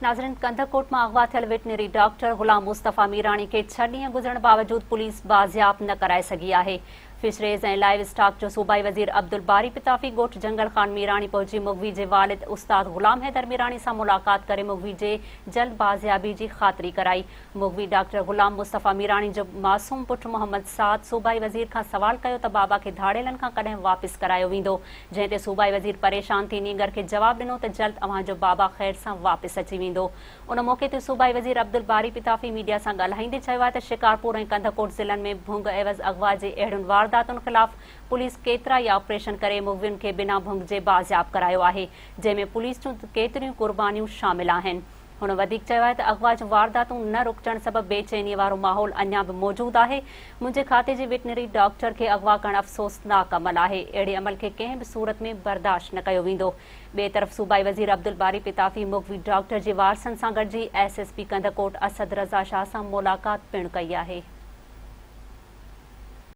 ناظرين ڪنڌڪوٽ مان اغوا ٿيل وٽنري ڊاڪٽر غلام مصطفيٰ ميراڻي کي ڇهه ڏينهن گذرڻ باوجود پوليس بازياب نه ڪرائي سگهي آهي. فشريز ۽ لائيو اسٽاڪ جو صوبائي وزير عبدالباري پتافي ڳوٺ جنگل خان ميراڻي پهچي مغوي جي والد استاد غلام حيدر ميراڻي سان ملاقات ڪري مغوي جي جلد بازيابي جي خاطري ڪرائي. مغوي ڊاڪٽر غلام مصطفيٰ ميراڻي جو معصوم پٽ محمد سعد صوبائي وزير کان سوال ڪيو ته بابا کي ڌاڙيلن کان ڪڏهن واپس ڪرايو ويندو جنهن تي صوبائي وزير پريشان ٿي نينگر کي جواب ڏنو ته جلد اوهان جو بابا خير سان واپس اچي ويندو. ان موقعي تي صوبائي وزير عبدالباري پتافي ميڊيا سان ڳالهائيندي چيو آهي ته شڪارپور ۽ ڪنڌڪوٽ ضلعن ۾ ڀنگ عيوض اغوا جي اهڙين وارداتن خلاف پوليس ڪيترائي آپريشن ڪري مغوين کي بنا ڀنگ جي بازياب ڪرايو آهي جنهن ۾ پوليس جون ڪيتريون قربانيون شامل آهن. هن وڌيڪ چيو آهي ته اغوا جون وارداتون نه رڪجڻ سبب بي چيني وارو ماحول اڃا به موجود آهي، منهنجي کاتي جي وٽنري ڊاڪٽر کي اغوا ڪرڻ افسوسناڪ عمل آهي، اهڙي عمل کي ڪنهن به صورت ۾ برداشت نه ڪيو ويندو. ٻئي طرف صوبائي وزير عبدالباري پتافي مغوي ڊاڪٽر جي وارثن سان گڏجي S S P Kandhkot Asad Raza Shah سان ملاقات پڻ ڪئي آهي.